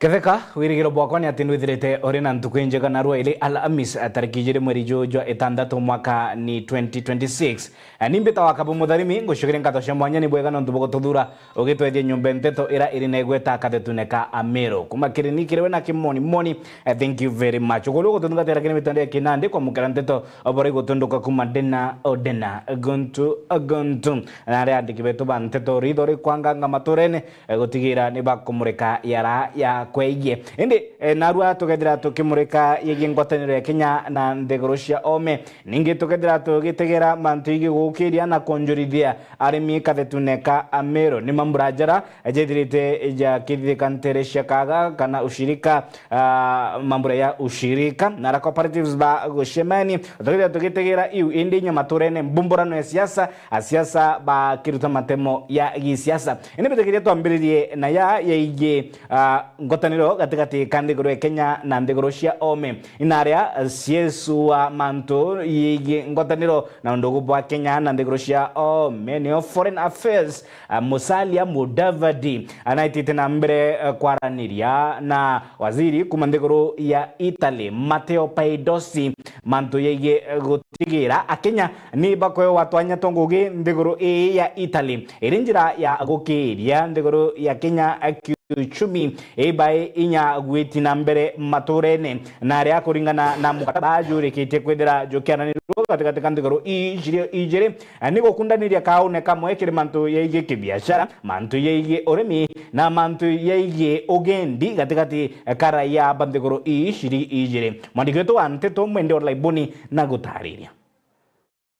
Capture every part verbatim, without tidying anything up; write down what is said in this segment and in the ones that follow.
Ketheka, wirigiro bwakwa ni ati nwithirite uri na ntuku injega, narua iri Alhamis, tariki ijiri mweri juju jwa itantatu, mwaka ni twenty twenty-six. Eh, ni mbita wa Kabu Mutharimi, ngucokeria nkato cia mwanya ni bwega nontu bwa gututhura ugitwethia nyomba nteto ira iri na igweta kathetune ka Ameru. Kuma kiri ni kiri we na kimoni moni, eh, thank you very much. Uguri ugutungatira kiri mitandao ya kinandi kwamukira nteto obora igutunduka kuma ndena o ndena, guntu o guntu. Na aria andiki betu ba nteto ritho rikwanganga maturene, eh, gutigira ni bakumurika yara ya kwegie. Indi, eh, narua tugethira tukimurika yegie ngwataniro ya Kenya na nthiguru cia ome. Ningi tugethira tugitegera mantu yegie gukiria na kwonjorithia arimi kathetune ka Ameru. Ni mambura jara jethirite jakithithika ntere cia kaga kana ushirika, ah, mambura ya ushirika na ara cooperatives ba gucemani. Tugethira tugitegera iu indi inya maturene mbumburano ya siasa, a siasa bakiruta matemo ya gisiasa. Indi mbitikiria twambiririe na ya yegie, ah, ngwataniro gatigati ka nthiguru ya Kenya na nthiguru cia ome. Inaria, ah, ciesua mantu yegie ngwataniro na undugu bwa Kenya na nthiguru cia ome, nio Foreign Affairs, ah, Musalia Mudavadi anaitite na mbere, eh, kwaraniria na waziri kuma nthiguru ya Italy, Matteo Paidossi, mantu yegie, eh, gutigira Akenya ni bakoewa twanya twa ngugi nthiguru ii ya Italy iri njira ya gukiria nthiguru ya Kenya, eh, kiuchumi, ibae inya gwiti na mbere maturene. Na aria kuringana na mukataba jurikitie kwithira jukiaranirwo gatigati ka nthiguru ii ijiri, ijiri, eh, ni gukundaniria kaune kamwe kiri mantu yegie kibiashara, mantu yegie urimi, na mantu yegie ugendi gatigati ka raia ba nthiguru ii ciri ijiri. Mwandiki wetu wa nteto Mwende Olaibuni na gutariria.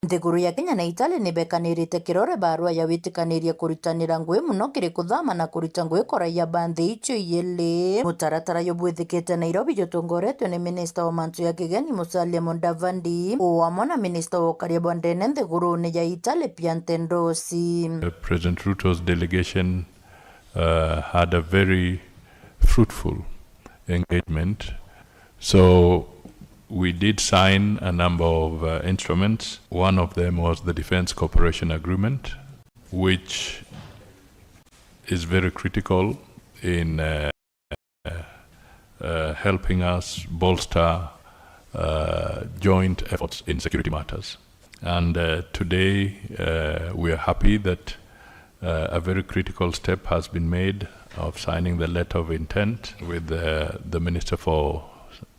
Nthiguru ya Kenya na Italy ni bekanirite kirore barua ya witikaniria kuritanira ngugi muno kiri kuthama na kurita ngugi kwa raia ba nthi icio ijiri. Mutaratara jubwithikite Nairobi jutongoretwe ni minista wa mantu ya kigeni Musalia Mudavadi, o amwe na minista wa ukaria bwa ndene nthigurune ya Italy Piantedosi. Uh, President Ruto's delegation, uh, had a very fruitful engagement. So we did sign a number of, uh, instruments. One of them was the Defense Cooperation Agreement, which is very critical in, uh, uh, helping us bolster, uh, joint efforts in security matters. And, uh, today, uh, we are happy that, uh, a very critical step has been made of signing the letter of intent with, uh, the Minister for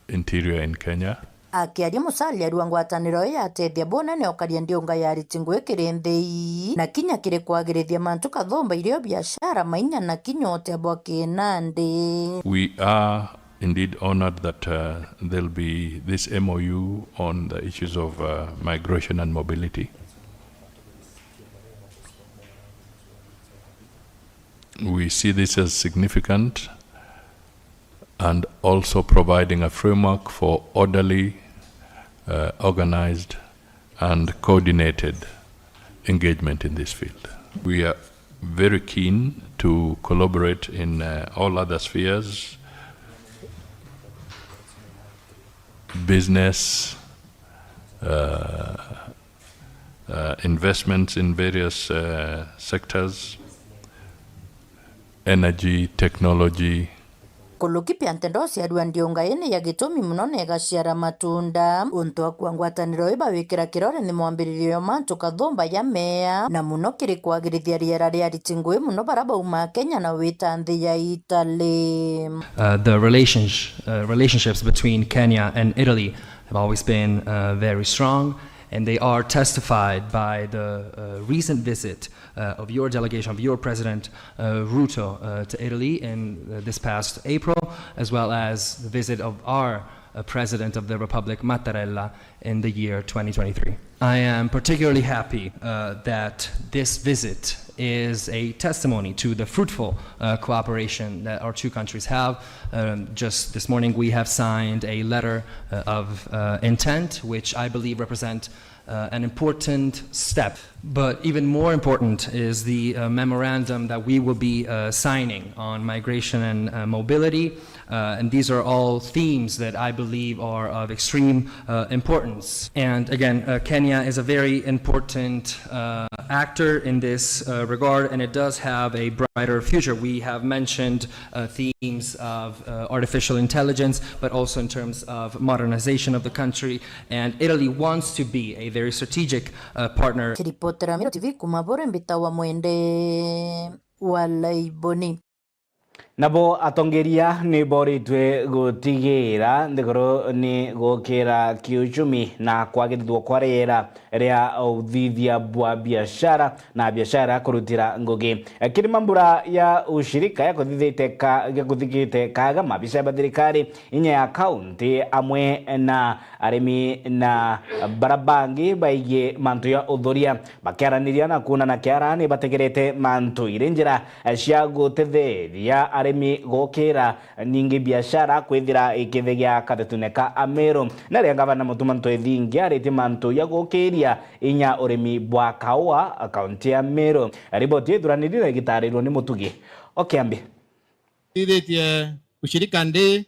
Interior in Kenya. Akiaria, Musalia arua ngwataniro iyo yatethia bunene ukaria ndiunga ya ariti ngugi kiri nthi ii, na kinya kiri kwagirithia mantu kathumba irio biashara mainya na kinya utia bwa kinandi. We are indeed honored that, uh, there'll be this M O U on the issues of, uh, migration and mobility. We see this as significant and also providing a framework for orderly, uh, organized and coordinated engagement in this field. We are very keen to collaborate in, uh, all other spheres, business, uh, uh, investments in various, uh, sectors, energy, technology. Kuluki Piantedosi arua ndiunga ii ni ya gitumi muno na igaciara matunda. Untu akua ngwataniro ii bawikira kirore ni mwambiririo ya mantu kathumba ya meya, na muno kiri kwagirithia riera ria ariti ngugi muno bara bauma Kenya na wita nthi ya Italy. Uh, the relations-, uh, relationships between Kenya and Italy have always been, uh, very strong, and they are testified by the, uh, recent visit, uh, of your delegation, of your president, uh, Ruto, uh, to Italy in, uh, this past April, as well as the visit of our, uh, president of the Republic, Mattarella, in the year twenty twenty-three. I am particularly happy, uh, that this visit is a testimony to the fruitful, uh, cooperation that our two countries have. Um, just this morning, we have signed a letter, uh, of, uh, intent, which I believe represent, uh, an important step. But even more important is the, uh, memorandum that we will be, uh, signing on migration and, uh, mobility. Uh, and these are all themes that I believe are of extreme uh, importance. And again, uh, Kenya is a very important uh, actor in this uh, regard, and it does have a brighter future. We have mentioned uh, themes of uh, artificial intelligence, but also in terms of modernization of the country. And Italy wants to be a very strategic uh, partner. Kiripotera Meru T V kuma Bore, mbitawa Mwende wa Laiboni. Nabo atongeria ni boritwe gutigira nthiguru ni gukira kiuchumi na kwagirithua kwa riera ria uthithia bwa biashara na biashara kurutira ngugi. Kiri mambura ya ushirika ya kuthithite ka-, ya kuthithite kaga mabica ba thirikari inya ya kaunti amwe na arimi na bara bangi baigi mantu ya uthuria. Bakiaraniria na kuunana kiara, ni bategerete mantu iri njira cia gutetheria arimi gukira ningi biashara kwithira ikithegia katetune ka Ameru. Na ria ngavana Mutuma M'Ethingia aritie mantu ya gukiria inya urimi bwa kaua kaunti ya Meru. Riboti ithuraniri na igitarirwo ni Mutugi o Kiambi. Ithitie ushirika ndi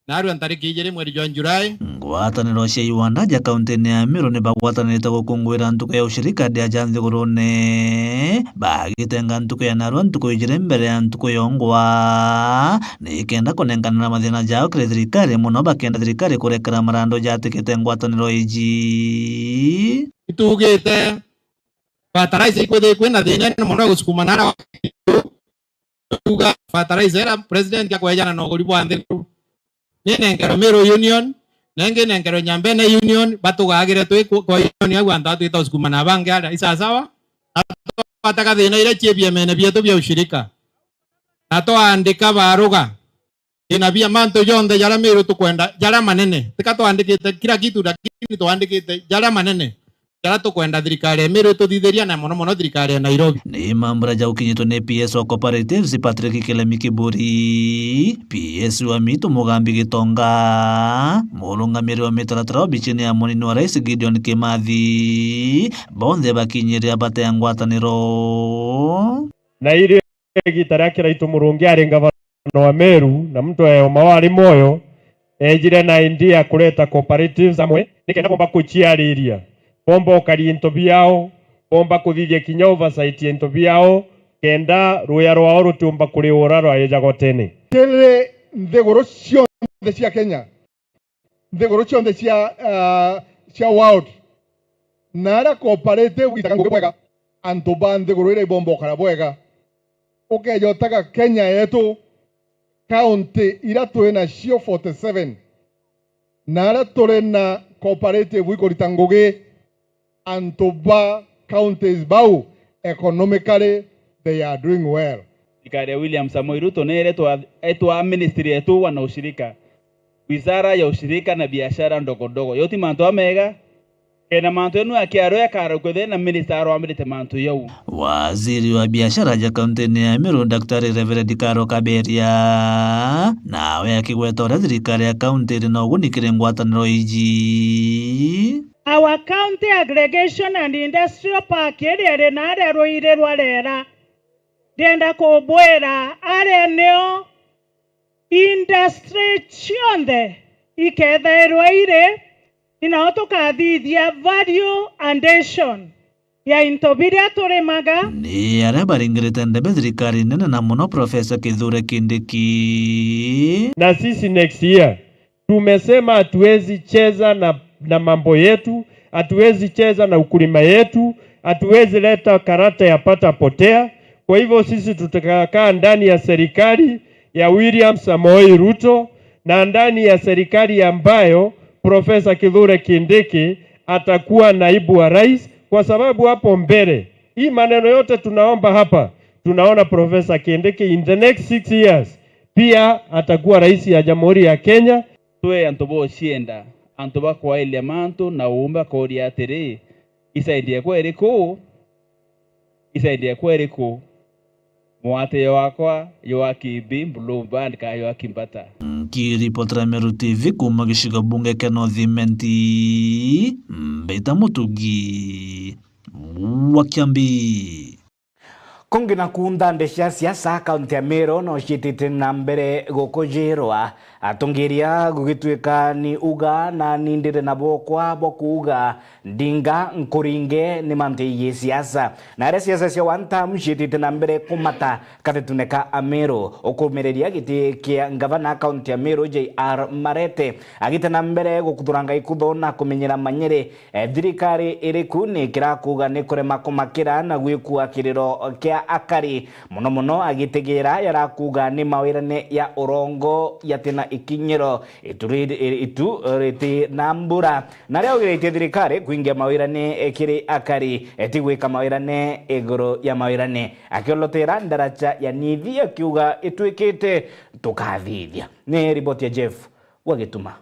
Narua ntariki ijiri mweri jwa Julai. Ngwataniro cia iwanda ja kaunti-ini ya Meru ni bagwatanirite gukunguira ntuku ya ushirika ndia ja nthigurune, bagitenga ntuku ya narua ntuku ijiri mbere ya ntuku yongwa, ni kenda kunenkanira mathina jao kiri thirikari, muno bakienda thirikari kurekera marando jatikite ngwataniro iji. Itugite fertilizer ikwithirwa kwina thina ni muno gusukuma nara kuuga fertilizer iria president akwejana na uguri bwa nthiguru, ni nenkerwe Meru Union, na ingi nenkerwe Nyambene Union, batugagire twi ku-, kwa union au antu atwita usukuma na bangi aria, isasawa? Na twataga thina iria cie biemene bietu bia ushirika, na twaandika baruga ina bia mantu jonthe jaria Meru tukwenda, jaria manene. Tika twandikite kila kitu, lakini twandikite jaria manene, jaria tukwenda thirikari ya Meru ituthithiria, na mono mono thirikari ya Nairobi. Ni mambura ja ukinyitwe ni P S wa Cooperatives, Patrick Kilemi Kiburi, P S wa Mitu Mugambi Gitonga, murungamiri wa mitaratara obichini ya munini wa rais Gideon Kimathi, bonthe bakinyiria batea ngwataniro. Na irio igita ria Kiraitu Murungi ari ngavana wa Meru, na muntu wa Eoma wari mwoyo, ejire na idea ya kureta cooperatives amwe, nikenda bomba kuciariria, bomba ukaria into biao, bomba kuthithia kinya oversight ya into biao, kenda ruya rwao rutiumba kuriura rwaejagwa tene. Kiri nthiguru cionthe cia Kenya, nthiguru cionthe cia, ah, cia world, na aria cooperative gwitaga ngugi bwega, antu ba nthiguru iria ibomba ukara bwega. Ukeja utaga Kenya yetu, county iria turi nacio forty seven, na aria turi na cooperative ikurita ngugi, antu ba counties bau economically they are doing well. Thirikari ya William Samoei Ruto ni iretwa, etwa ministry yetu wana ushirika, wizara ya ushirika na biashara ndogo ndogo. Yo ti mantu amega, kena mantu enu akiarwe akara kwethe na minister arwambirite mantu yau. Waziri wa biashara ja kaunti-ini ya Meru, Daktari Reverend Karo Kaberia, nawe akigweta uria thirikari ya kaunti iri na uguni kiri ngwataniro iji. Our County Aggregation and Industrial Park iria iri naria ruiri rwa Rera, ndienda kubwira aria nio industry cionthe ikethairwa iri, inao tukathithia value addition ya into biria turimaga. Ni aria baringirite ndebe thirikari nene na muno Professor Kithure Kindiki. Na sisi next year tumesema hatuwezi cheza na, na mambo yetu, hatuwezi cheza na ukulima yetu, hatuwezi leta karata ya pata potea. Kwa hivyo sisi tutakaa ndani ya serikali ya William Samoei Ruto na ndani ya serikali ambayo Professor Kithure Kindiki atakuwa naibu wa rais, kwa sababu hapo mbele hii maneno yote tunaomba hapa, tunaona Professor Kindiki in the next six years pia atakuwa rais ya Jamhuri ya Kenya. Twi antu bocienda, antu bakwairia mantu na uumba kuuria atiri, isaidi ekwa iriku? Isaidi ekwa iriku? Mwatio wakwa Joakim B Blue Band ka Joakim Bata. Nkiripotera Meru T V kuuma gicigo bunge kia North Imenti, mbita Mutugi wa Kiambi. Kungi naku nthande cia siasa kaunti ya Meru no ciitite na mbere gukujirwa. Atongeria gugituika ni uga na ni ndire na bwokwa bwa kuuga ndinga nkuringe ni mantu yegii siasa. Na aria siasa cia one term ciitite na mbere kumata katetune ka Ameru, ukumiriria giti kia ngavana kaunti ya Meru J R Marete agite na mbere gukuthuranga ikutho na kumenyera manyere eh, thirikari iriku ni kirakuga ni kurema kumakira na gwikua kiriro kia akari, mono mono agitigira yarakuga ni mawirane ya urongo yatina ikinyiro, itu ri-, itu riti na mbura. Na riu ugiritie thirikari kuingia mawirane kiri akari, eh, ti gwika mawirane iguru ya mawirane, akiolotera ndaraca ya Nithi akiuga itwikite tukathithia. Ni riboti ya Jeff wa Gituma.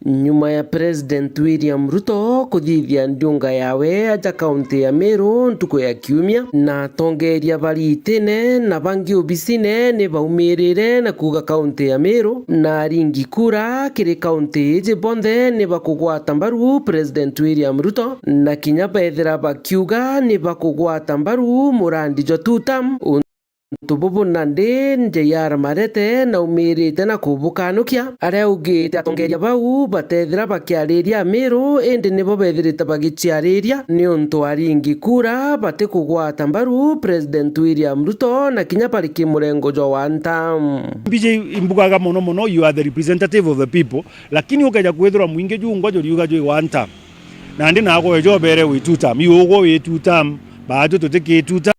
Nyuma ya President William Ruto kuthithia ndiunga yawe aja kaunti ya Meru ntuku ya Kiumia, na atongeria bari itine na bangi obisine ni baumirire na kuuga kaunti ya Meru na aringi kura kiri kaunti iji bonthe ni bakugwata mbaru President William Ruto, na kinya bethira bakiuga ni bakugwata mbaru murandi jwa two term. Untu bubu nandi J R Marete naumirite na kubukanukia, aria augite atongeria bau batethira bakiariria Amiru, indi nibo bethirite bagiciariria niuntu aringi kura batikugwata mbaru President William Ruto na kinya bari ki murengo jwa one term. Mbiji imbugaga mono mono, you are the representative of the people, lakini ukeja kwithirwa mwingi jungwa juriuga jwi one term. Nandi naagwe eja ubere wi two term. Iugwe wi two term, baatwi tuti ki two term,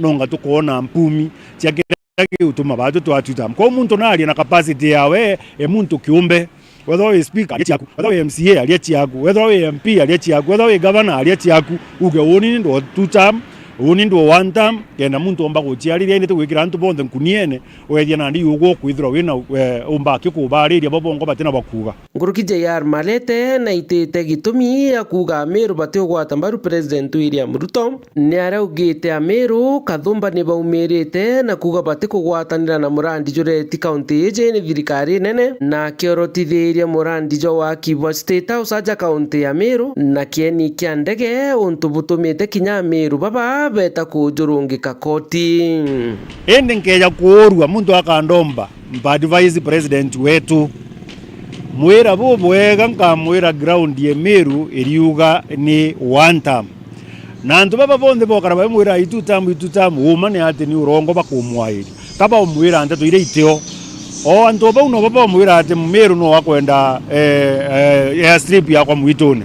nonga tukoona mpumi cia kiria giutuma baatwi twa two term. Kwou muntu naaria na capacity yawe e muntu kiumbe. Wethirwa wi speaker, aria ciaku. Wethirwa wi M C A, aria ciaku. Wethirwa wi M P, aria ciaku. Wethirwa wi governor, aria ciaku. Uge, uuni ni ndwa two term, uuni ndwa one term, kenda muntu omba guciariria, indi ti gwikira antu bonthe nkuniene, wethia nandi iugwe ukwithirwa wina, eh, umba akikubaariria bo bongwa batina bakuuga. Nkuruki J R Marete naitite gitumi ya kuuga Amiru batiugwata mbaru President William Ruto. Ni araugite Amiru kathumba ni baumirite na kuuga batikugwatanira na murandi jureti kaunti iji ni thirikari nene, na akiorotithiria murandi jwa waki bwa State House aja kaunti ya Amiru na kieni kia ndege, untu butumite kinya Amiru baba beta kujurungika koti. Indi nkeja kuurua, muntu akandomba mpa advise president wetu. Mwira bubwega, nkamwira ground ya Meru iriuga ni one term. Na antu baba bonthe bokara bamwira i two term, i two term, uma ni ati ni urongo bakumwairia. Ka baumwira nteto iria itio. O antu bau nobo bamwira ati Meru no akwenda, eh, eh, airstrip yakwa mwitune.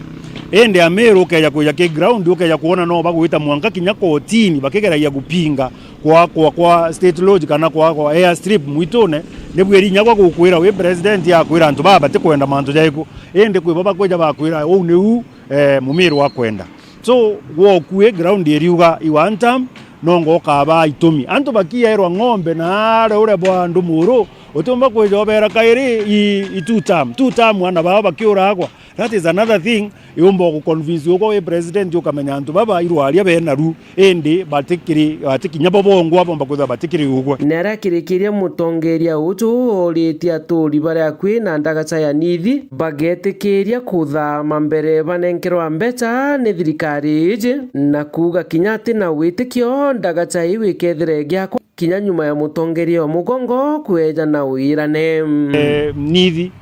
Indi Amiru ukeja kwija ki ground, ukeja kwona no bagwita mwanka kinya kotini bakigeragia gupinga kwa, kwa, kwa State Lodge kana kwa, kwa airstrip mwitune, ni bwiri inya gwa gukwira wi president akwira antu baba batikwenda mantu jaiku, indi kwi bo bakwija bakwira uu ni uu, eh, Mumiru akwenda. So, gwoku wi ground iriuga i one term, nongo ukabaa itumi. Antu bakiairwa ng'ombe na aria uria bwa ndumuru, utiumba kwija ubera kairi i, i two term. Two term ana bao bakiuragwa. That is another thing, yumba guconvince ugwe wi president ukamenya antu baba irwaria benaru, indi batikiri, batikinya bo bongwa bomba kwithirwa batikiri ugwe. Na aria akirikiria mutongeria uju oritie aturi baria akui na ndagaca ya Nithi bagetikiria kuthama mbere banenkerwa mbeca ni thirikari iji, na kuuga kinya ati na witikio ndagaca iu ikethira igiakwa kinya nyuma ya mutongeria wa mugongo kweja na wirane. Eh, Nithi.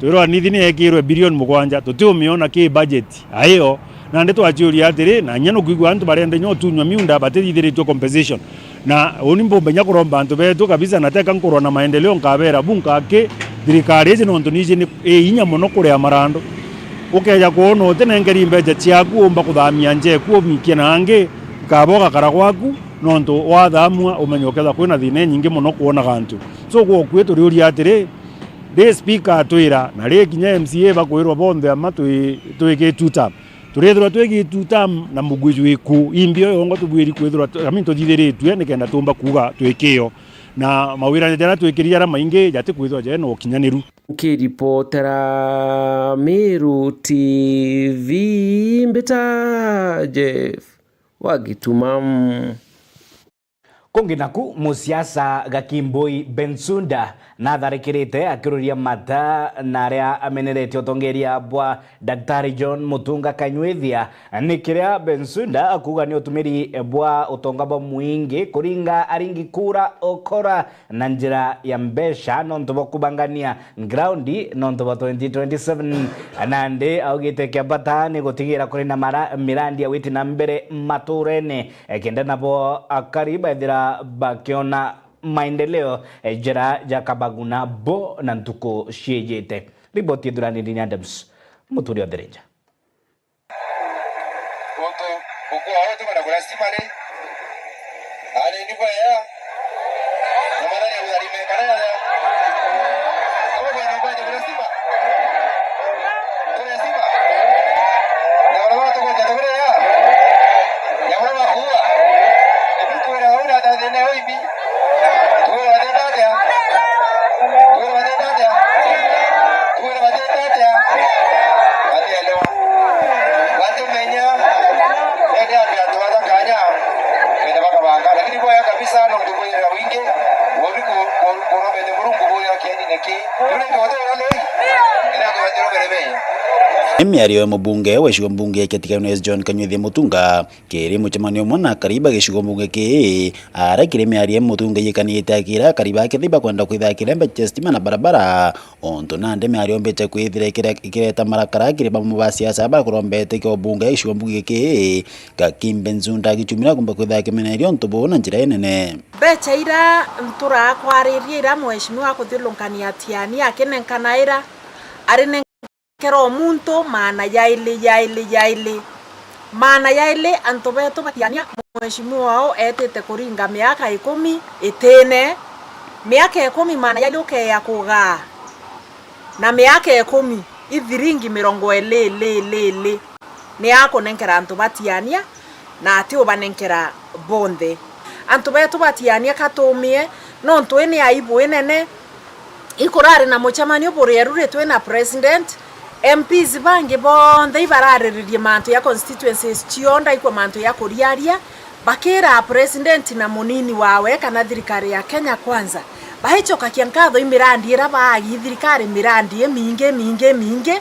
Twirwa Nithi ni yekirwe bilioni mugwanja, tutiumiona ki budget. Aio, nandi twaciuria atiri, na inya nukwigua antu barenda inya utunywa miunda batithithiritue compensation. Na uni mbumba inya kuromba antu betu kabisa, na teka nkurwa na maendeleo nkabera bu nkaki thirikari iji nontu niji ni i inya mono kuria marandu. Ukeja kwona utinenkeri mbeca ciaku, umba kuthamia njeku umikie na angi, ikaba ugakara gwaku, nontu wathamua umenye ukethwa kwina thina inyingi mono kwonaga antu. So, gwoku turiuria atiri, ri speaker atwira, na ri kinya M C A bakwirwa bonthe ama twi, twi ki two term. Turithirwa twi ki two term na mugwi jwiku, imbi o yongwa tubwiri kwithirwa tu-, I mean, tuthithiritue nikenda tumba kuuga twi kio. Na mawirane jaria twikiri jaria maingi jatikwithirwa jena ukinyaniru. Nkiripotera Meru T V, mbita Jeff wa Gituma. Ungi naku, musiasa Gakimbui Bensouda natharikirite akiururia mata na aria ameneretie utongeria bwa Daktari John Mutunga Kanyuithia, ni kiria Bensouda akuuga ni utumiri bwa utonga bwa mwingi kuringa aringi kura ukora na njira ya mbeca nontu bwa kubangania ground nontu bwa twenty twenty-seven. Nandi augite kia bata ni gutigira kuri na mara-, mirandi ya witi na mbere maturene, eh, kenda nabo akari baithira bakiona maendeleo, eh, njira jakabaguna bo na ntuku ciijite. Riboti ithurani ni Adams Muturi Otherenja. Untu ukua wao tukwenda kuria stima ri? Ari ni bwega. Na mwathani agutharime kana atia? Kama kwenda kwenda kuria stima? Kuria stima? Na wala watu kwenda kuria? Ya mwana kuua. Tukwira au na thina yo imbi. Tukwira bateta atia? Tukwira bateta atia? Tukwira bateta atia? Batielewa. Batimenya. Nende antu antu batakanya. Kenda bakabanga. Lakini bwega kabisa, no ndimwira wingi. Wori ku-, ku-, kurombete Murungu bwega kieni neki. Tule ndio ndio lei. Ina kwa ndio bere bei. Ni miario ya mubunge wa gicigo mbunge kia Tigania West John Kanyuithia Mutunga kiri mucemanio umwe na akari ba gicigo mbunge kii, aria kiri miario ya Mutunga iikanite akira akari ba kethira ibakwenda kwithira kiria mbeca cia stima na barabara, untu nandi miario mbite kwithira ikire-, ikireta marakara kiri bamwe ba siasa baria kurombete kio mbunge ya gicigo mbunge kii, Gakimbui Bensouda agichumira kumba kwithira akimeneria untu buu na njira inene. Mbeca ira nturakwaririe ira mheshimiwa akuthiurukania Tiania akinenkana ira ari ne- kera o muntu maana yaili, yaili, yaili. Maana yaili, antu betu ba Tiania, mheshimiwa wao etite kuringa miaka ikumi itine. Miaka ikumi maana yaili ukeya kugaa. Na miaka ikumi, ithiringi mirongo ili, ili, ili, ili. Ni akunenkera antu ba Tiania, na ati ubanenkera bonthe. Antu betu ba Tiania katumie, nontu ii ni aibu inene. Ikurari na mucemanio burieru ri twi na president, M Ps bangi bonthe ibarariririe mantu ya constituencies cionthe, ikwa mantu ya kuriaria, bakira president na munini wawe kana thirikari ya Kenya Kwanza, baichokakia nkatho i mirandi ira baagi thirikari, mirandi imingi, mingi, mingi.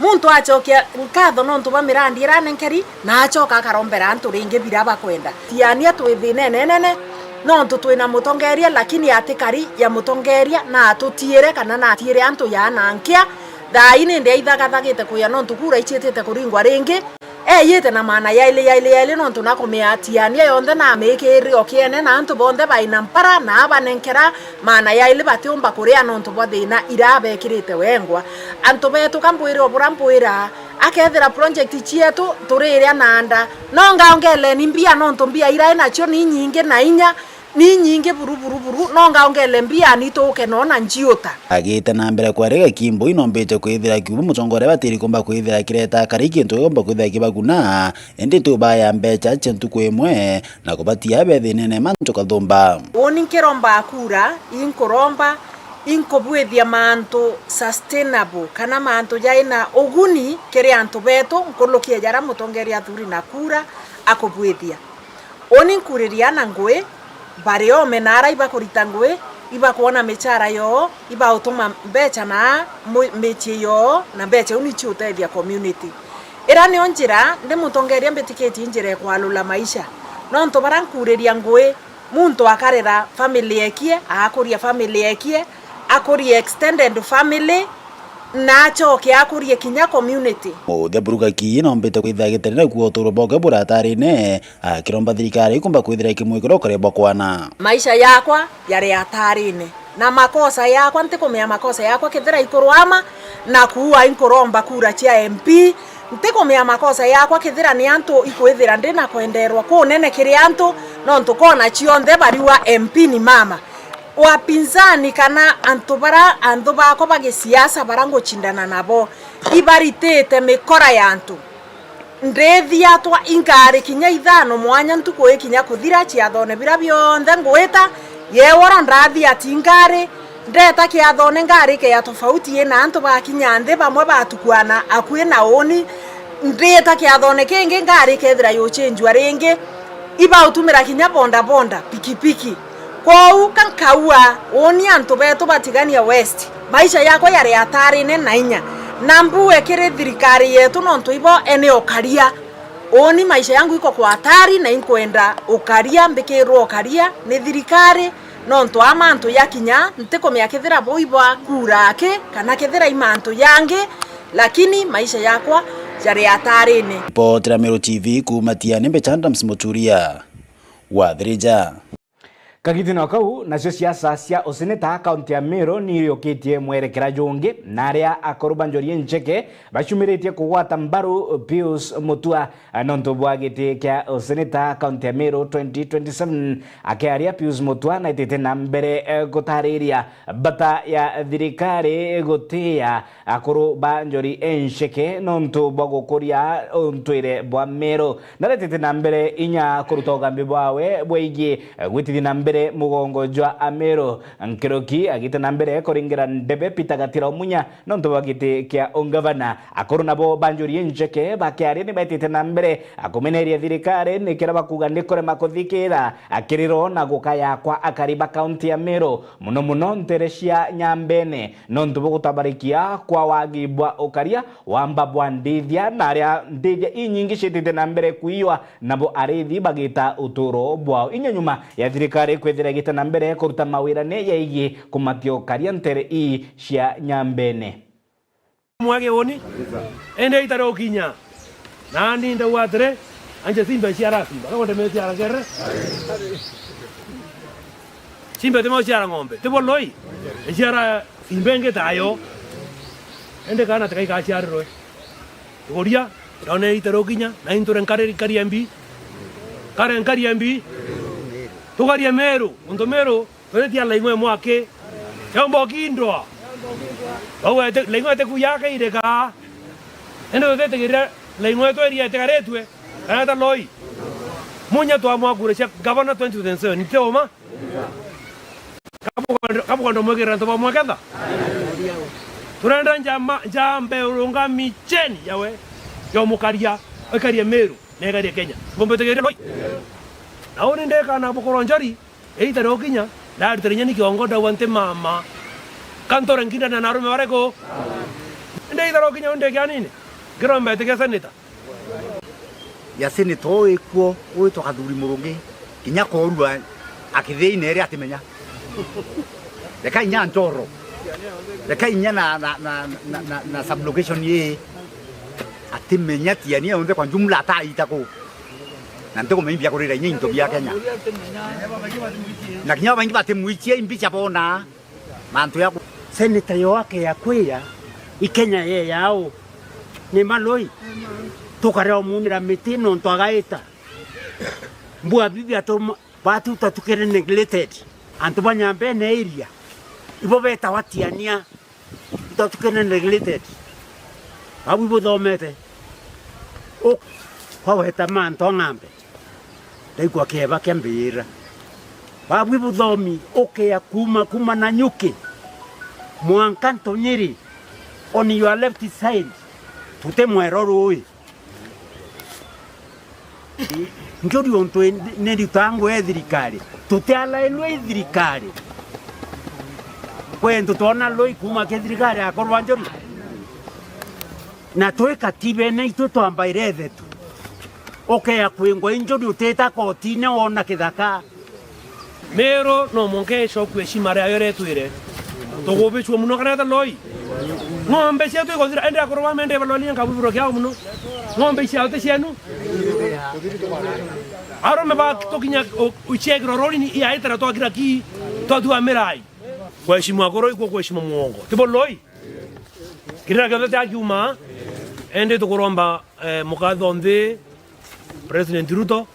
Muntu acokia nkatho nontu bwa mirandi iranenkeri, na acoka akarombera antu ringi bira bakwenda. Tiania twi thinene inene, nontu twina mutongeria, lakini atikari ya mutongeria na atutiire kana na atiire antu ya na nkia. Thaa ii nindi aithagathagite kuya nontu kura iciitite kuringwa ringi. Eyite na maana yaili, yaili, yaili, nontu nakumia Tiania yonthe na amikirire o kiene na antu bonthe baina mpara na abanenkera maana yaili batiumba kuria nontu bwa thina ira abekirite wengwa. Antu betu ka mbwire o bura mbwira, akethira project cietu turiria na nda, no ngaongeleni mbia nontu mbia ira inacio ni nyingi na inya, ni nyingi buru, buru, buru, no ngaongele mbia ni tuke no na njiuta. Agite na mbere kwari Gakimbui nombite kwithira kiubu mutongoria batiri kumba kwithira kireta akari kintu gikumba kwithira kibaguna, indi tubaya mbeca cia ntuku imwe na kubatia bethinene mantu kathumba. Uni nkiromba kura, inkuromba, inkubwithia mantu sustainable kana mantu jaina uguni kiri antu betu, nkuruki ya jara mutongeria athuri na kura akubwithia. Uni nkuriria na ngui, bari ome na ara ibakurita ngui, ibakwona michara yoo, ibautuma mbecha na mu-, micii yoo, na mbecha iu nicio utethia community. Ira nio njira, ndi mutongeria mbitikitie njira ya kwalula maisha. Nontu bara nkuriria ngui, muntu akarera family ekie, akuria family ekie, akuria extended family, na acoke akurie kinya community. Muthia Buruga Kiyi nombite kwithira giterere kuo uturo bwake buratarine, akiromba thirikari ikumba kwithira ikimwikira ukari bwa kwana. Maisha yakwa yari atarine, na makosa yakwa, ntikumea makosa yakwa kethira ikurwama na kuua, inkuromba kura cia M P, ntikumea makosa yakwa kethira ni antu ikwithira ndi na kwenderwa kunene kiri antu, nontu kona cionthe bariua M P ni mama. Wapinzani kana antu bara, antu bakwa ba gisiasa bara ngucindana nabo, ibaritite mikora ya antu. Ndithiatwa ingari kinya ithano mwanya ntuku ikinya kuthira ciathone bira bionthe ngwita, yeworo ndathi ati ingari, ndeta kiathone ngarike ya tofauti ina antu bakinya nthi bamwe batukwana akui na uni, ndita kiathone kingi ngarike ithira yuchinjua ringi. Ibautumira kinya boda boda, pikipiki. Kwou ka nkaua, uuni antu betu ba Tigania West, maisha yakwa yari atarine na inya. Na mbue kiri thirikari yetu, nontu ibo ene ukaria. Uuni maisha yangu iko kwa atari, na inkwenda ukaria, mbikirwe ukaria ni thirikari, nontu a mantu yakinya, ntikumenya kethira bo ibwa kura aki, kana kethira i mantu yangi, lakini maisha yakwa jari atarine. Ripoti ya Meru T V kuuma Tiani, mbicha Adams Muturia wa Thirija. Kagitino kau, nacio siasa cia useneta kaunti ya Meru ni iriukitie mwerekera jungi, na aria akuru ba Njuri Incheke bacumiritie kugwata mbaru Pius Mutua, eh, nontu bwa giti kia useneta kaunti ya Meru twenty twenty-seven. Akiaria, Pius Mutua naitite na mbere, eh, gutariria bata ya thirikari gutiia akuru ba Njuri Incheke nontu bwa gukuria untwire bwa Meru. Naretete na mbere inya kuruta ugambi bwawe bwegie gwitithia na mbere mugongo jwa Ameru. Nkuruki agite na mbere kuringira ndebe Peter Gatira Omunya nontu bwa giti kia ungavana. Akuru nabo ba Njuri Incheke bakiaria ni baitite na mbere kumeneria thirikari nikira bakuga ni kurema kuthikira kiriro na gukaya kwa akari ba kaunti ya Meru, muno muno ntere cia Nyambene, nontu bwa gutabarikia kwa wagi bwa ukaria wamba bwa ndithia, na aria ndithia inyingi ciitite na mbere kuiywa, nabo arithi bagita uturo bwao. Inya nyuma ya thirikari kwithira igite na mbere kuruta mawira ni yegie kumatia ukaria ntere ii cia Nyambene. Mwage uni, ende itare ukinya. Nani ndauga atiri, anje simba ciara simba, kagonde me ciara kere. Simba timo ciara ng'ombe, tibo loi, ciara simba ingi tayo. Ende kana tikai gaciarirwe. Tugoria, ndone itare ukinya, na inture nkare nkari mbi. Kare nkari mbi. Tugarie Meru, untu Meru, Tweretia laing'o imwe aki. Yomba ukindwa. Bau ete, laing'o ete kuya akaireka. Ende tutetigirira laing'o etu eria etigaritue. Kana ta loi. Munya twamwakure cia gavana twenty twenty-seven. Nite uma. Kabugondo, kabugondo mwegera antu bamweketha. Turenda njama, njambe urungami cheni yawe. Yomukaria, ikaria Meru, na ikaria Kenya. Ngombe tegeria loi. Na uni ndekana bukoro njori. Eita riokinya, ndarutire inya ni kiongo, ndauga nti mama. Ka ntore nkindane na arume bariku? Indi eita riokinya, undi kianini, ngiromba iti kia seneta. Ya seneta uu ikuo, witwa Kathuri Murungi, kinya korua akithiina iri atimenya. Reka inya Njoro. Reka inya na, na, na, na, na, na sublocation ii. Atimenya Tiania yonthe kwa jumla ataita ku. Na ntikumenya bia kurira inya into bia Kenya. Na kinya babaingi batimwichia imbicha bona. Mantu ya ku-, seneta yo akea kwia, i Kenya ye yao. Ni maloi. Tukarea umunira miti nontu agaita. Mbua bibi atuma, batu tatukire neglected. Antu ba Nyambene area. Ibo betawa Tiania. Ntatu kene neglected. Babu ibuthomete. U-, kwaweta mantu ang'ambe. Ndaigua kieba kia mbira. Babu ibuthomi, ukea kuma, kuma na nyuki. Mwanka ntunyiri. On your left side. Tuti mwero rui. Njuri untu ni ritangu e thirikari. Tutialailwe i thirikari. Kwentu twona lui kuma ki thirikari akorwa njuri. Na twi katibene itu twambaire ithetu. Ukea kwingwa i njuri utita kotine wona kithaka. Meru no mwanka icokue heshima riayo riria itwire. Tugubicua muno kana eta loi. Ng'ombe cietu ikothira, ende akuru ba mende baloli nkabu buro kiao muno. Ng'ombe ciao ti cienu. Arume ba tukinya u-, uciekirwa rori ni ya itara twakira ki, twatua mirai. Kuheshimu akuru ikuo kuheshimu muongo. Tibo loi. Kirira kiothe tia kiuma, ende tukuromba, eh, mukatho nthi, President Ruto,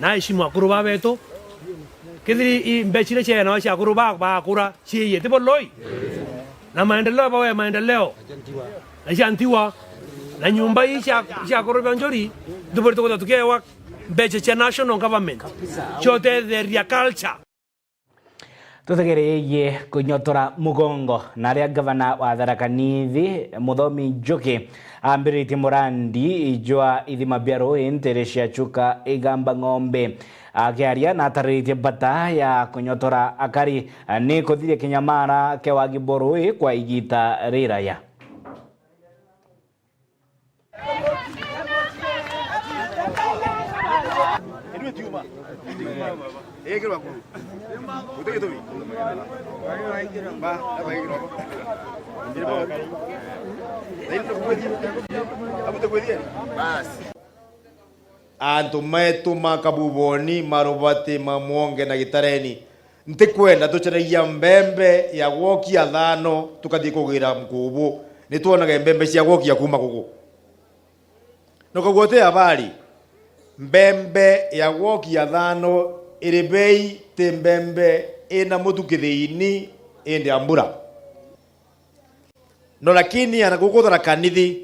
na aheshimu akuru ba betu. Kethiri i mbeca iria ciaenawa cia akuru ba, bakura, ciiye, tibo loi? Na maendeleo bawe maendeleo. Na cia ntiwa. Na nyumba ii cia, cia akuru ba njuri, ntuburi tukwithirwa tukiewa mbeca cia national government. Cia utetheria culture. Tutegererie kunyotora mugongo, na aria ngavana wa Tharaka Nithi, Muthomi Njuki, ambiritie murandi jwa ithima bia ruui ntere cia Chuka Igamba Ng'ombe. Akiaria, natariritie bata ya kunyotora akari ni kuthiria kinyamara kia wagi bwa ruui kwa igita riraya. Antu metu ma Kabuboni, Marubati, Mamwonge na Gitareni, ntikwenda tucaragia mbembe ya gwokia thano tukathii kugira nkubu. Nitwonage mbembe cia gwokia kuuma guku. Nukagua uti habari, mbembe ya gwokia thano iri bei, ti mbembe ina mutu kithiini indi ya mbura. No lakini ana guku Tharaka Nithi,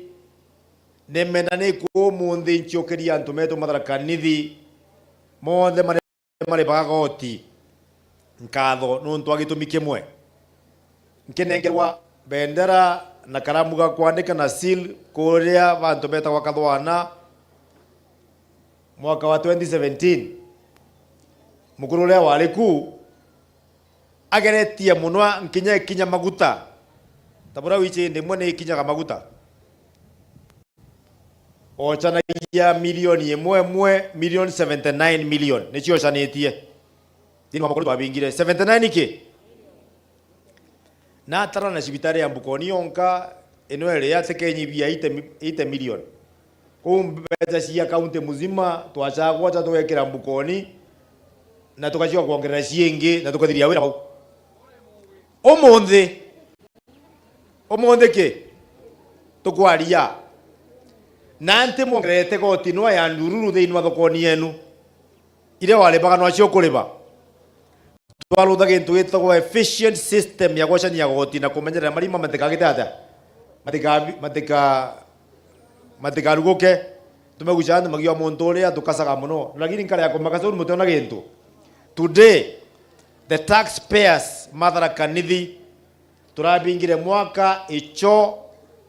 nimenda ni ku umunthi ncokeria antu metu ma Tharaka Nithi monthe mari maribaga goti nkatho nuntu wa gitumi kimwe. Nkinengerwa bendera na karamu ga kwandika na seal kuria bantu betagwa Kathwana mwaka wa twenty seventeen. Mukuru uria wari ku ageretie muno nkinya ikinya maguta. Ta buria wici indi imwe ni ikinyaga maguta. Ocanagia milioni imwe imwe, milioni seventy nine million nicio ocanitie. Thiini wa makuru twabingire, seventy nine ki? Na atara na cibitari ya Mbukoni yonka, ino iri ya tekenyibia eighty mi-, eighty million. Kou mbeca cia kaunti muzima twacagwa cha tugekira Mbukoni, na tugacoka kwongerera ciingi, na tukathiria wira bau. Umunthi, umunthi ki? Tukwaria. Na ntimwongererete goti nwa ya ndururu thiini wa thokoni yenu. Iria waribaga nwacio ukuriba. Twarutha gintu gitagwa efficient system ya gwacania goti na kumenyerera marima matikagite atia? Matikabi-, matika-, matikaruguke. Tumeguca antu magiwa muntu uria tukasaga muno. Lakini nkara ya kumaka, so mutiona gintu. Today, the taxpayers ma Tharaka Nithi turabingire mwaka icho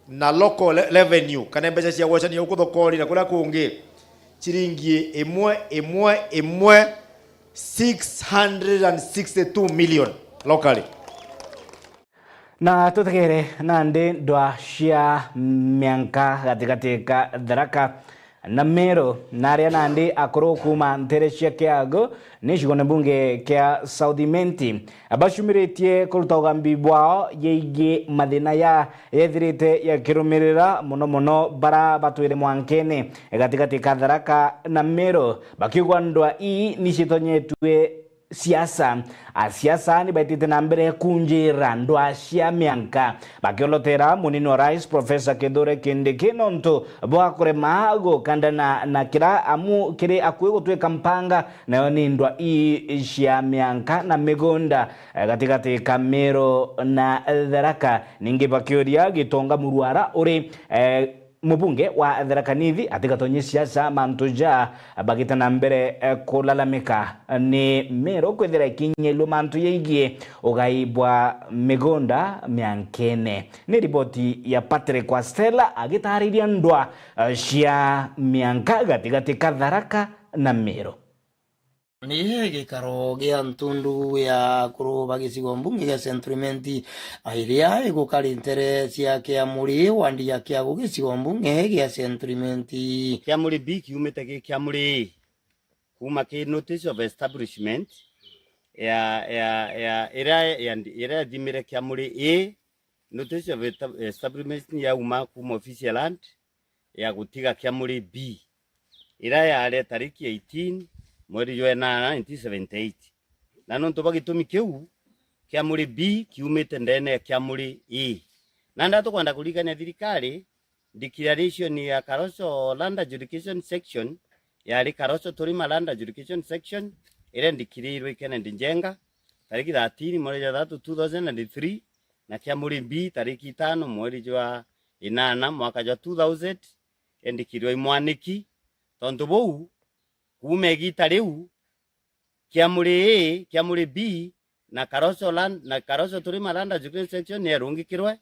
na local re-, revenue, kana mbeca cia gwacania guku thokoni na kuria kungi, ciringi imwe, imwe, imwe, six hundred and sixty-two million locally. Na tutegere nandi ndwa cia mianka gatigati ka Tharaka na Meru, na aria nandi akuru kuuma ntere cia Kiagu ni gicigone mbunge kia South Imenti, bacumiritie kuruta ugambi bwao yegie mathina ya yethirite yakirumirira, mono mono bara batwire mwankene gatigati ka Tharaka na Meru, bakiuga ndwa ii ni citonyetue siasa. Asiasa ni baitite na mbere kunjira ndwa cia mianka, bakiolotera munini wa rais Professor Kithure Kindiki nontu bwa kurema gukandana na kira amu kiri akui gutwika mpanga, nayo ni ndwa ii cia mianka na migunda, eh, gatigati ka Meru na Tharaka. Ningi bakiuria Gitonga Murwara uri, eh, mubunge wa Tharaka Nithi atigatonye siasa mantu ja bagita na mbere, eh, kulalamika ni Meru kwithira ikinyelwe mantu yegie ugai bwa migunda miankene. Ni riboti ya Patrick Wastela agitariria ndwa, eh, cia mianka gatigati ka Tharaka na Meru. Ni gikaro gia ntundu ya akuru ba gicigo mbunge gia Central Imenti, iria igukari ntere cia Kiamuri, wandi ya Kiagu, gicigo mbunge gia Central Imenti. Kiamuri B kiumite gi Kiamuri A, kuuma ki notice of establishment ya, ya, ya, iria ya, iria yathimire Kiamuri A, notice of eta-, establishment yauma kuuma ofisi ya land ya gutiga Kiamuri B, iria yaari tariki eighteen mweri jwa enana nineteen seventy eight. Na nontu bwa gitumi kiu, Kiamuri B kiumite ndene ya Kiamuri A. Na nda tukwenda kuririkania thirikari, declaration ya Karoco Land Adjudication Section yaari Karoco Turima Land Adjudication Section, iria ndikiriirwe i Kennedy Njenga tariki thirteen mweri jwa thatu two thousand and three, na Kiamuri B tariki itano mweri jwa inana mwaka jwa two thousand, endikirwe i mwaniki. Tontu buu, kuuma igita riu, Kiamuri A, Kiamuri B, na Karoso land, na Karoso Turima Land Acquisition Section nierungikirwe,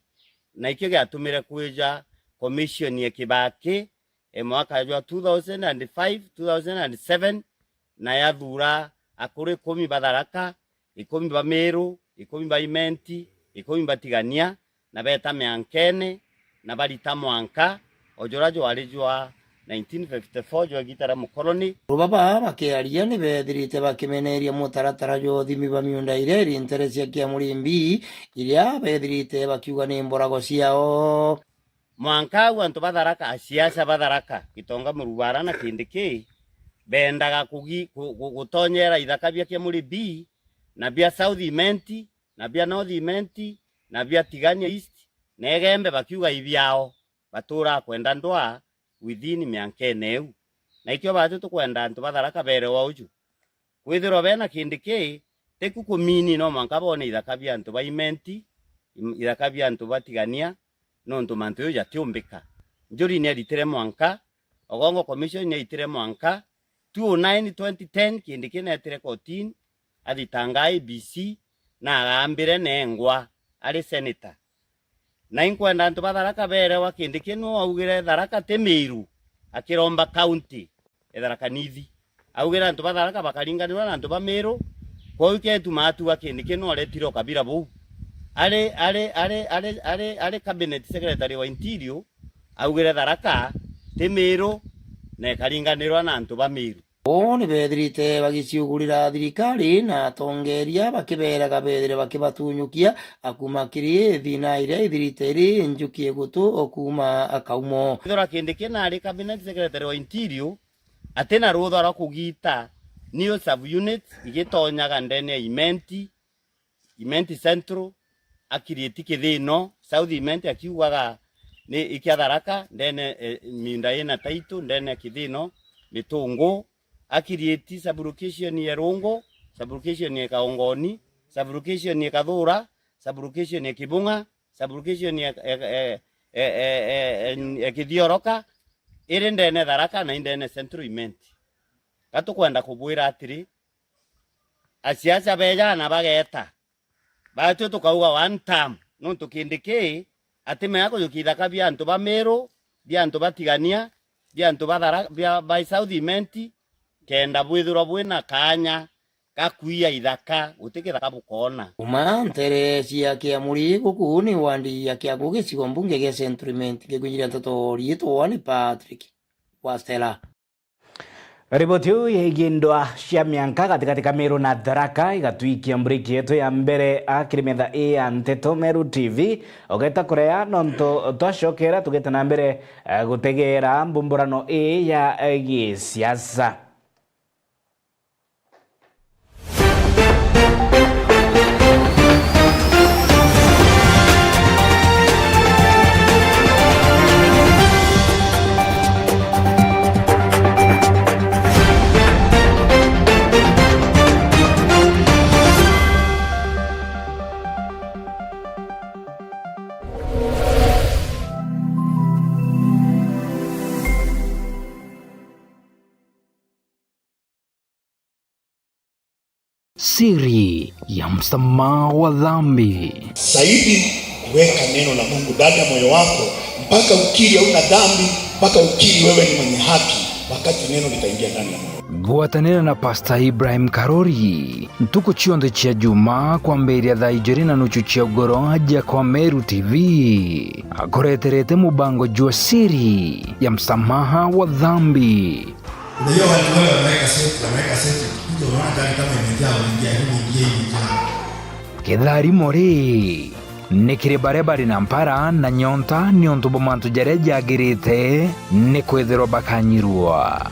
na ikio giatumire kwija commission ya Kibaki e mwaka jwa two thousand and five, two thousand and seven, na yathura akuru ikumi ba Tharaka, ikumi ba Miru, ikumi ba Imenti, ikumi ba Tigania, na beeta miankene, na barita mwanka o jura jwari jwa nineteen fifty-four jwa igiita ria mukoroni. Akuru baba bakiaria ni beethirite bakimeneria mutaratara jwa uthimi ba miunda iria iri ntere cia Kiamuri B, iria beethirite bakiuga ni mborago ciao. Mwanka au antu ba Tharaka, asiasa ba Tharaka, Gitonga, Murubara na Kindiki, beendaga kugi-, gu-, gu-, gutonyera ithaka bia Kiamuri B, na bia South Imenti, na bia North Imenti, na bia Tigania East, na Igembe, bakiuga ibiao, baturaa kwenda ndwaa within miankene iu. Na ikio baatu tukwenda antu ba Tharaka berewa uju. Kwithirwa bena Kindiki, tiku kumini, no mwanka boone ithaka bia antu ba Imenti, im-, ithaka bia antu ba Tigania, nontu mantu jau jatiumbika. Njuri nieritire mwanka, Ogongo Commission nieitire mwanka, two oh nine twenty ten Kindiki neetire kotini, athitanga A B C, na agambire neengwa ari senator. Na inkwenda antu ba Tharaka berewa Kindiki nu augire Tharaka ti Miru, akiromba county e Tharaka Nithi. Augire antu ba Tharaka bakaringanirwa na antu ba Miru, kwou ketu maatu a Kindiki nu aretire o kabira buu. Ari, ari, ari, ari, ari, ari cabinet secretary wa interior, augire Tharaka ti Miru na ikaringanirwa na antu ba Miru. Uu ni beethirite bagiciugurira thirikari na atongeeria, bakibeeraga beethire bakibatunyukia a kuuma kiri thina iria ithirite iri njuki igutu o kuuma kaumo. Kwithirwa Kindiki naari cabinet secretary wa interior, ati na ruutha rwa kugiita new sub units igitonyaga ndene ya Imenti, Imenti Central, akirieti Kithino, South Imenti akiugaga ni ikia Tharaka, ndene, eh, miunda ina title, ndene ya Kithino, Mitungu, akirieti sub-location ya Rungu, sub-location ya Kaongoni, sub-location ya Kathura, sub-location ya Kibung'a, sub-location ya, ya, ya, ya, ya, ya, ya Kithioroka, iri ndene Tharaka na indene Central Imenti. Ka tukwenda kubwira atiri, asiasa beeja na bageeta, baatwi tukauga one term, nontu Kindiki atimenya kujukia ithaka bia antu ba Miru, bia antu ba Tigania, bia antu ba Thara-, bia, ba South Imenti, kenda bwithirwa bwina kaanya ga kwiya ithaka, guti kithaka bukoona. Kuuma ntere cia Kiamuri, guku ni wandi ya Kiagu, gicigo mbunge gia Central Imenti, ngikwinjiria nteto riitwa ni Patrick Wastela. Riboti iu yegie ndwaa cia mianka gatigati ka Miru na Tharaka igatwikia mburiki yetu ya mbere, a, kiri metha ii ya Nteto Meru T V. Ugeta kurea nontu twacokera tugite na mbere, eh, gutegeera mbumburano ii ya, eh, gisiasa. Siri ya msamaha wa dhambi. Zaidi, weka neno la Mungu ndani ya moyo wako mpaka ukiri hauna dhambi, mpaka ukiri wewe ni mwenye haki, wakati neno litaingia ndani ya moyo. Gwatanira na Pastor Ibrahim Karori ntuku cionthe cia Juma kwambiria thaa ijiri na nuchu cia ugoro aja kwa Meru T V akureterete mubango jwa Siri ya msamaha wa dhambi. Unajua watu wale wameweka seti, wameweka seti. Ndio unaona gari kama imejaa, wanaingia, hivi imeingia, imeingia. Kitharimo ri, ni kiri baria bari na mpara na nyonta niuntu bwa mantu jaria jagirite ni kwithirwa bakanyirwa.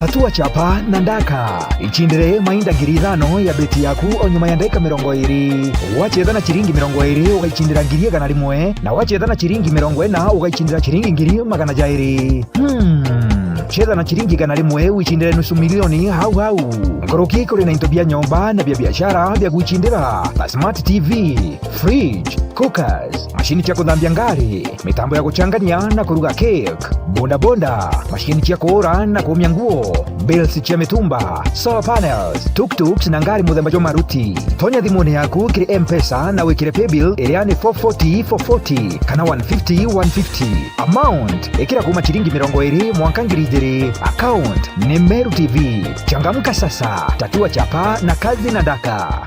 Tatua chapa na ndaka. Ichindire mainda ngiri ithano ya beti yaku o nyuma ya ndagika mirongo iri. Wachetha na chiringi mirongo iri, ugaichindira ngiri igana rimwe, na wachetha na chiringi mirongo ina, ugaichindira chiringi ngiri magana jairi. Hmm. Chetha na ciringi igana rimwe wicindire nusu milioni hau hau. Nkuruki kuri na into bia nyomba na bia biashara bia gwicindira ta smart T V, fridge, cookers, macini cia kuthambia ngari, mitambo ya guchangania na kuruga cake, bodaboda, macini cia kuura na kuumia nguo, bills cia mitumba, solar panels, tuk-tuks na ngari muthemba jwa maruti. Tonya thimuni yaku kiri M-Pesa na wikire paybill iria ni four forty four forty kana one fifty one fifty. Amount, ikira kuuma ciringi mirongo iri mwanka ngiri ijiri. Account ni Meru T V. Changamka sasa, tatua chapa na kazi na daka.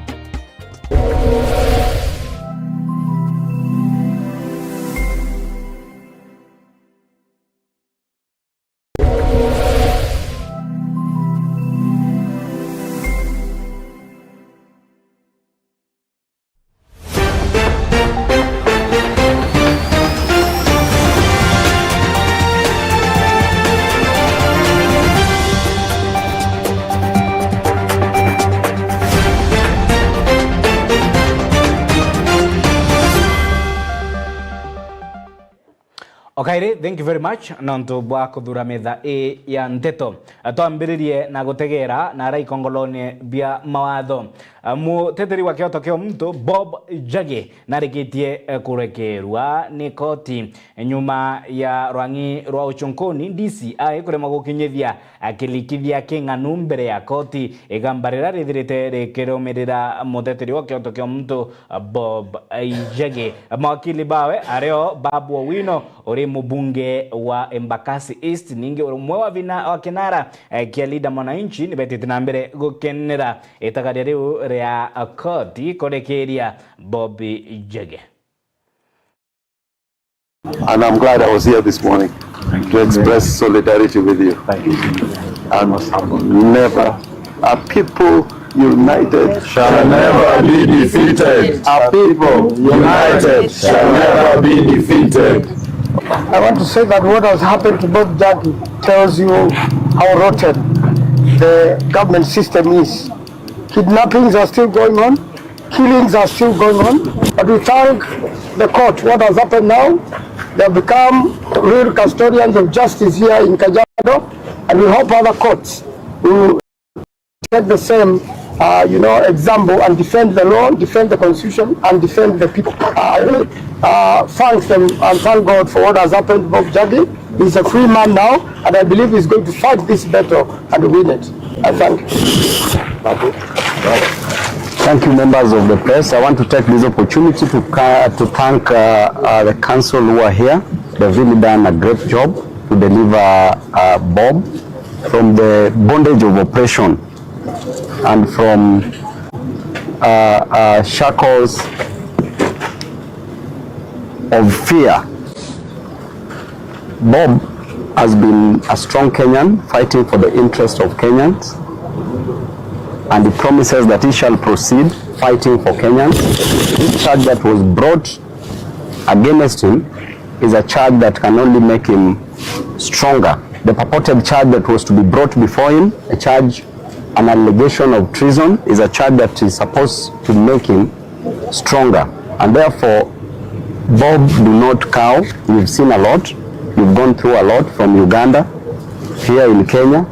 O kairi, thank you very much nontu bwa kuthura metha ii ya nteto. Twambiririe na gutegera na ara ikongolone bia mawatho. Muteteri wa kioto kia muntu Bob Njagi narikitie kurekerwa ni koti nyuma ya rwang'i rwa uchunkuni D C I kuremwa gukinyithia akilikithia king'anu mbere ya koti, igamba riria rithirite rikirumirira muteteri wa kioto kia muntu Bob Njagi. Mawakili bawe ario Babu Owino uri mubunge wa Embakasi East, ningi umwe wa vina wa kinara, eh, kia Linda Mwananchi, nibetite na mbere gukenera itagaria riu ria koti kurekeria Bob Njagi. And I'm glad I was here this morning to express solidarity with you. And never, a people united shall never be defeated. A people united shall never be defeated. I want to say that what has happened to Bob Njagi tells you how rotten the government system is. Kidnappings are still going on. Killings are still going on, but we thank the court. What has happened now, they have become real custodians of justice here in Kajiado, and we hope other courts will take the same, uh, you know, example and defend the law, defend the constitution, and defend the people. Uh, I really, uh, thank them and thank God for what has happened to Bob Njagi. He's a free man now, and I believe he's going to fight this battle and win it. I thank you. Thank you, members of the press. I want to take this opportunity to ca-, to thank, uh, uh, the council who are here. They've really done a great job to deliver, uh, Bob from the bondage of oppression and from, uh, uh, shackles of fear. Bob has been a strong Kenyan fighting for the interest of Kenyans, and he promises that he shall proceed fighting for Kenyans. This charge that was brought against him is a charge that can only make him stronger. The purported charge that was to be brought before him, a charge, an allegation of treason, is a charge that is supposed to make him stronger. And therefore, Bob, do not cow. You've seen a lot. You've gone through a lot from Uganda, here in Kenya.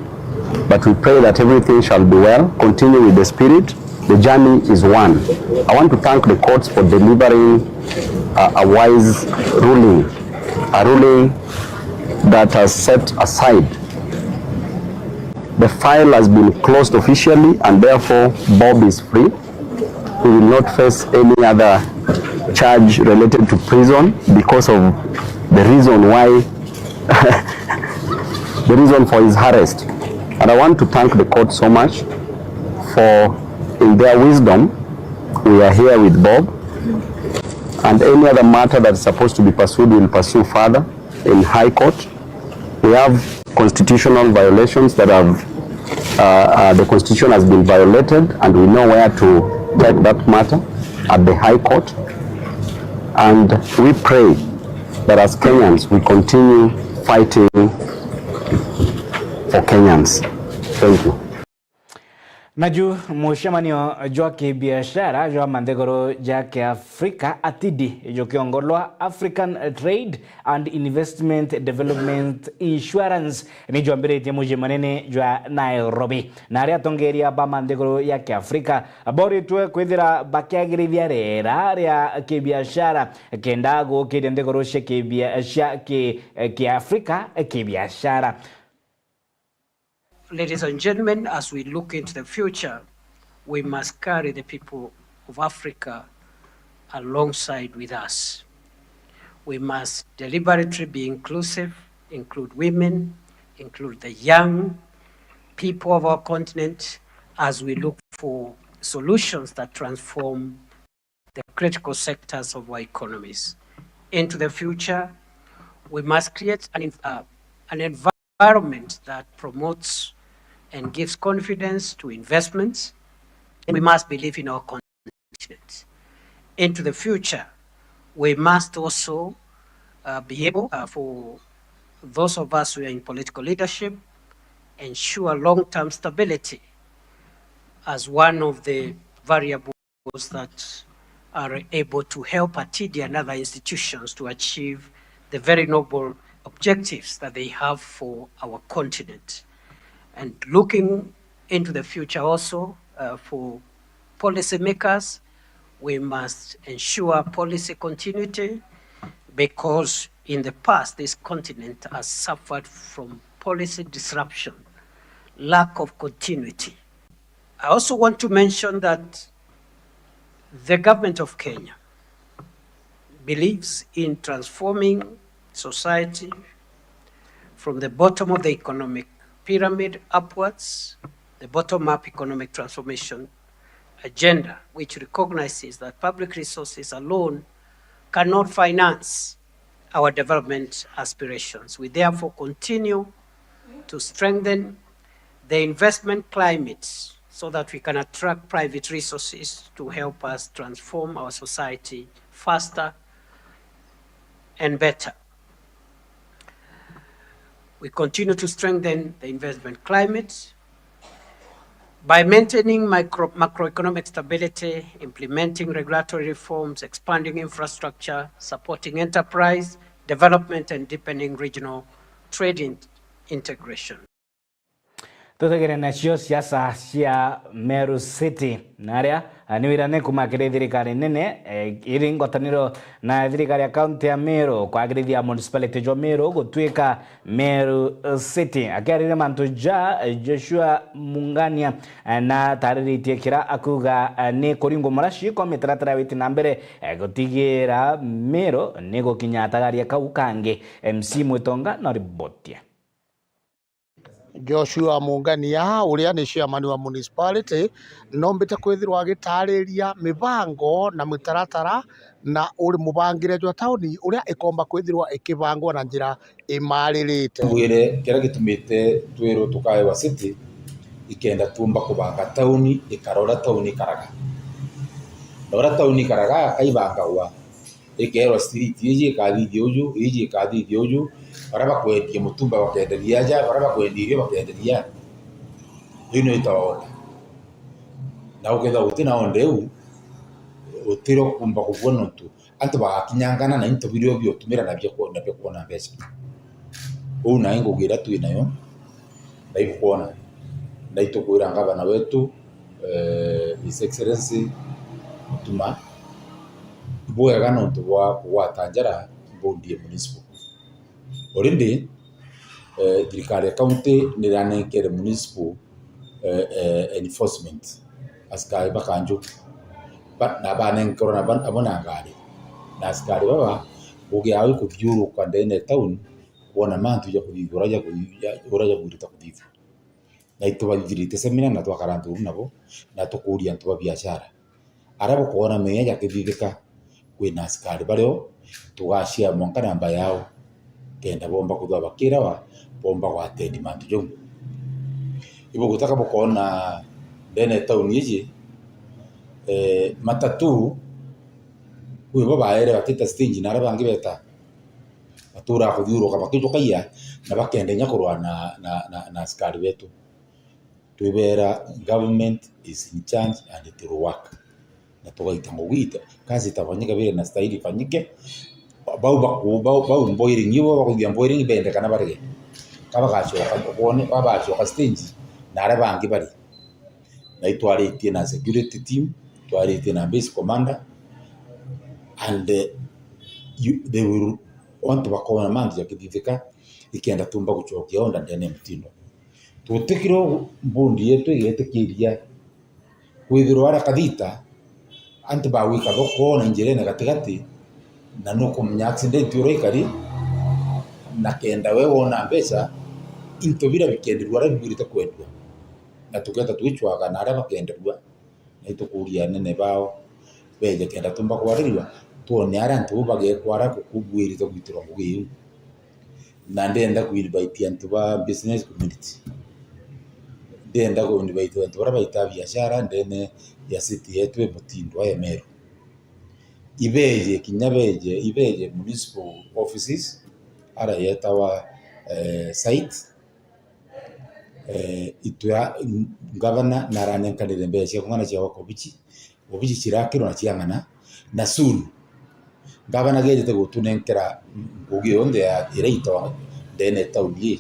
But we pray that everything shall be well. Continue with the spirit. The journey is one. I want to thank the courts for delivering a, a wise ruling, a ruling that has set aside. The file has been closed officially, and therefore Bob is free. He will not face any other charge related to prison because of the reason why, the reason for his arrest. And I want to thank the court so much for, in their wisdom, we are here with Bob. And any other matter that is supposed to be pursued, we'll pursue further in High Court. We have constitutional violations that have, uh, uh, the constitution has been violated, and we know where to take that matter at the High Court. And we pray that as Kenyans, we continue fighting for Kenyans. Thank you. Naju mucemanio jwa kibiashara jwa manthiguru ja Kiafrika, ATIDI, jukiongolwa African Trade and Investment Development Insurance, ni jwambiritie mucii munene jwa Nairobi, na aria atongeria ba manthiguru ya Kiafrika boritwe kwithira bakiagirithia riera ria kibiashara kenda gukiria nthiguru cia kibia-, cia ki-, Kiafrika kibiashara. Ladies and gentlemen, as we look into the future, we must carry the people of Africa alongside with us. We must deliberately be inclusive, include women, include the young people of our continent as we look for solutions that transform the critical sectors of our economies. Into the future, we must create an env-, uh, an environment that promotes and gives confidence to investments. And we must believe in our continent. Into the future, we must also, uh, be able, uh, for those of us who are in political leadership, ensure long-term stability as one of the variables that are able to help ATIDI and other institutions to achieve the very noble objectives that they have for our continent. And looking into the future also, uh, for policymakers, we must ensure policy continuity, because in the past, this continent has suffered from policy disruption, lack of continuity. I also want to mention that the government of Kenya believes in transforming society from the bottom of the economic pyramid upwards, the bottom-up economic transformation agenda, which recognizes that public resources alone cannot finance our development aspirations. We therefore continue to strengthen the investment climate so that we can attract private resources to help us transform our society faster and better. We continue to strengthen the investment climate by maintaining micro-, macroeconomic stability, implementing regulatory reforms, expanding infrastructure, supporting enterprise development, and deepening regional trade in-, integration. Tutegere nacio siasa cia Meru City, na aria, ah, ni wirane kuma kiri thirikari nene, eh, iri ngwataniro na thirikari ya kaunti ya Meru kwagirithia municipality jwa Meru gutuika Meru City. Akiariria mantu ja, eh, Joshua Mungania, eh, na tariritie kira akuga, eh, ni kuringwo muraci kwa mitaratara ya witi na mbere, eh, gutigira Meru ni gukinya atagaria kau kangi. M C Mwitonga na riboti. Joshua Mungania, uria ni chairman wa municipality, nombite kwithirwa agitaariria mibango na mitaratara na uri mubangire jwa tauni uria ikomba kwithirwa ikibangwa na njira imaririte. Mbwire kiria gitumite twirwo tukaewa city, ikenda tuumba kubanga tauni ikara uria tauni ikaraga. Na uria tauni ikaraga kaibangagwa, ikeerwa street iji ikathithia uju, iji ikathithia uju, baria bakwendia mutumba bakenderia aja, baria bakwendia irio bakenderia. Iu nio itawa order. Na ukethirwa guti na order iu, utiro kumba kubua nontu antu bagakinyangana na into biria biotumira nabio kwo-, nabio kwona mbeca. Uu nae ngugi iria twi nayo, na ibukwona, na itukwira ngavana wetu, eh, His Excellency Mutuma, bwega nontu bwa kugwata njara bondi ya municipal. Already, eh, thirikari ya county niranenkere municipal, eh, eh, enforcement, askari ba kanju. Ba-, na banenkerwa na ban-, abo na ngari. Na askari baba, ngugi yao ikuthiuruka ndene ya town, kwona mantu ja kuthithua uria ja kuthi-, ja, uria jabwirite kuthithua. Na itubathithirite seminar na twakara nthuru nabo, na tukuuria antu ba biashara. Aria bukoona meeya jakithithika, kwina askari bario, tugashare mwanka namba yao, kenda bomba kuthwa bakirawa, bomba gwatendi mantu jau. Ibugutaka bukoona ndene ya town iji, eh, matatu, kwi bo baere batita stage na aria bangi beta. Baturaa kuthiuruka bakijukagia na bakenda inya kurwa na, na, na, na askari betu. Twibera government is in charge and it will work. Na tugaita ngugi ita, kazi itafanyika vile inastahili ifanyike. Bau baku-, bau, bau mboiring, ibo bakuthia mboiring bende kana barege. Ka bagacoka, bone, babacoka stage, na aria bangi bari. Na itwaritie na security team, twaritie na base commander, and, eh, you, they will want to bakona mantu jakithithika, ikenda tumba gucokia order ndene ya mutindo. Tutikire mbundi yetu igetikiria kwithirwa aria kathita, antu bagwika thoko na njirene gatigati, na nukumenya accident uria ikari, na kenda we wona mbeca, into bira bikenderua aria bibwirite kwendua, na tugeta twichwaga na aria bakenderua, na itukuria anene bao beje kenda tumba kwarirua, twone aria antu bau bagekwa aria kubwirite gwitirwa ngugi iu. Na ndenda ku invite antu ba business community. Ndenda ku invite antu baria baita biashara ndene ya city yetu e Mutindo ya Meru. Ibeje, kinya beje, ibeje municipal offices, ara yetawa, eh, site, eh, itwira, ngavana naranenkanire mbeca cia kung'ana cia gwaka obici, obici cirakirwa na ciang'ana, na soon, ngavana gejete gutunenkera ngugi yonthe ya, iria itwa ndene tauni ii.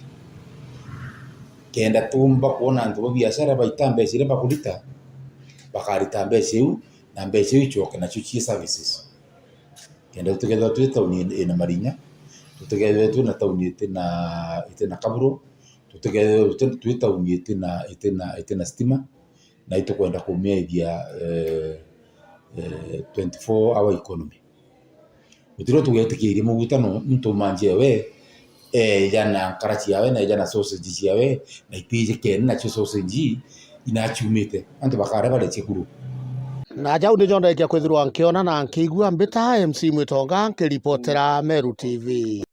Kenda tumba kwona antu ba biashara baita mbeca iria bakurita, bakarita mbeca iu, na mbeca iu icoke nacio cie services. Kenda tutikethirwa twi tauni ina marinya, tutikethirwa twi na tauni itina, itina kaburo, tutikethirwa twi, twi tauni itina, itina, itina stima, na itukwenda kumiaithia, eh, eh, twenty-four hour economy. Gutiro tugetikiria mugutano muntu manjie we, eja na nkara ciawe, na eja na sausage ciawe, na itiji kene nacio sausage inaciumite. Antu bakare bare cekuru. Na jau nijo ndaikia kwithirwa nkiona na nkiigua mbita M C Mwitonga nkiripotera Meru T V.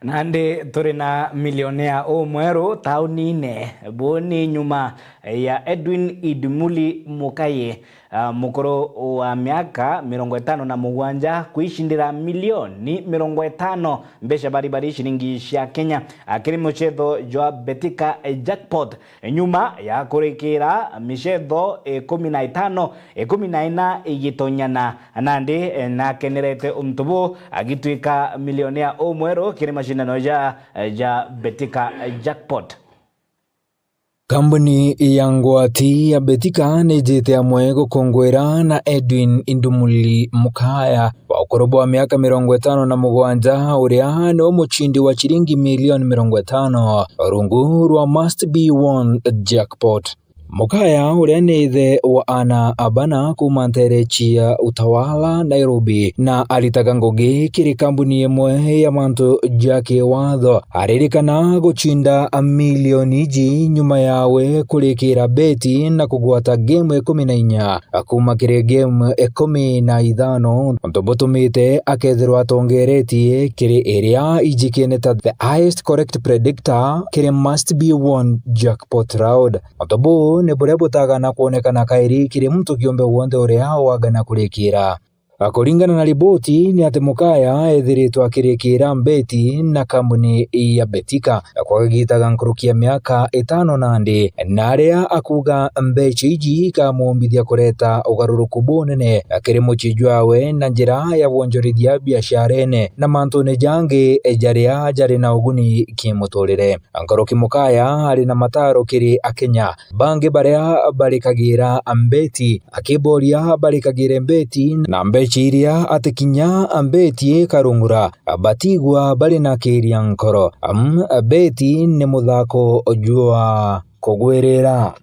Nandi turi na milionea umweru taunine. Bu ni nyuma ya Edwin Idumuli Mukaye, ah, mukuru wa miaka mirongo itano na mugwanja, kwicindira milioni mirongo itano mbeca baribari ciringi cia Kenya, akiri mucetho jwa Betika Jackpot, nyuma ya kurikira micetho ikumi na itano, ikumi na ina igitonyana. Nandi, eh, nakenerete untu bu, agituika milionea umweru kiri macindano ja, eh, ja Betika Jackpot. Kambuni ya ngwati ya Betika nijite amwe gukungwira na Edwin Indumuli Mukaya, wa ukuru bwa miaka mirongo itano na mugwanja, uria niwe mucindi wa ciringi milioni mirongo itano rungu rwa Must Be Won Jackpot. Mukaya, uria ni ithe wa ana abana kuuma nteere cia Utawala, Nairobi, na aritaga ngugi kiri kambuni imwe ya mantu ja kiwatho, aririkana gucinda milioni iji nyuma yawe kurikira beti na kugwata game ikumi na inya kuuma kiri game ikumi na ithano, untu butumite akethirwa atongeretie kiri iria ijikene ta the highest correct predictor kiri Must Be Won Jackpot Round. Untu buu ni buria butagana kwonekana kairi kiri muntu kiumbe wonthe uria wagana kurikira. Kuringana na riboti, ni ati Mukaya ethiritwe akirikira mbeti na kambuni ya Betika kwa kagiita ga nkuruki ya miaka itano nandi, na aria akuuga mbeca iji ikamuumbithia kureta ugaruruku bunene kiri mucii jwawe na njira ya wonjorithia biasharene na mantune jangi jaria jari na uguni kimuturire. Nkuruki Mukaya ari na mataro kiri Akenya bangi baria barikagira mbeti, akiboria barikagire mbeti na mbeca iria ati kinya mbeti ikarungura, batigua bari na kiria nkoro. Am, beti ni muthako jwa kugwirira.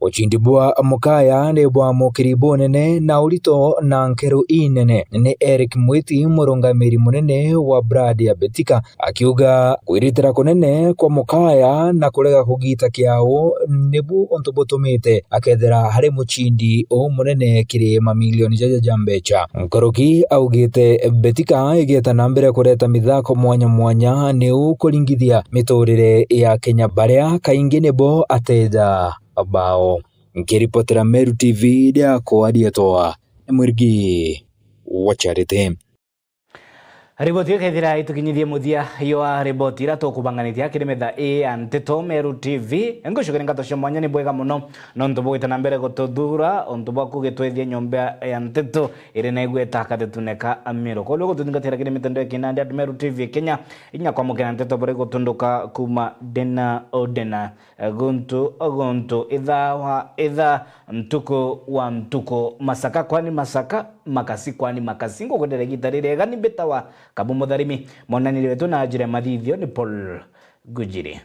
Ucindi bwa Mukaya ni bwa mukiri bunene na urito na nkero inene. Ni Eric Mwiti, murungamiri munene wa brand ya Betika, akiuga kwiritira kunene kwa Mukaya na kurega kugita kiao nibu untu butumite akethira ari mucindi umunene kiri mamilioni jaja ja mbeca. Nkuruki augite Betika igeta na mbere kureta mithako mwanya mwanya niu kuringithia miturire ya Kenya baria kaingi nibo ateja bao. Nkiripotera Meru T V, riakwa rietwa ni Mwirigi wa Charity. Riboti iu kethira itukinyithie muthia ywa riboti ira tukubanganitie akiri metha ii ya Nteto Meru T V. Ngucokeria nkato cia mwanya, ni bwega muno nontu bugwita na mbere gututhura, untu bwa kugitwethia nyomba ya nteto iri na igweta katetune ka Meru. Kwa uria gututhingatira kiri mitandao ya kinandi at Meru T V Kenya, inya kwamukira nteto buri gutunduka kuma ndena o ndena. Guntu o guntu, ithaa wa ithaa, ntuku wa ntuku, masaka kwani masaka, makasi kwani makasi. Ngukwendera igita ririega, ni mbitawa Kabu Mutharimi. Monaniri wetu na njira ya mathithio ni Paul Gujiri.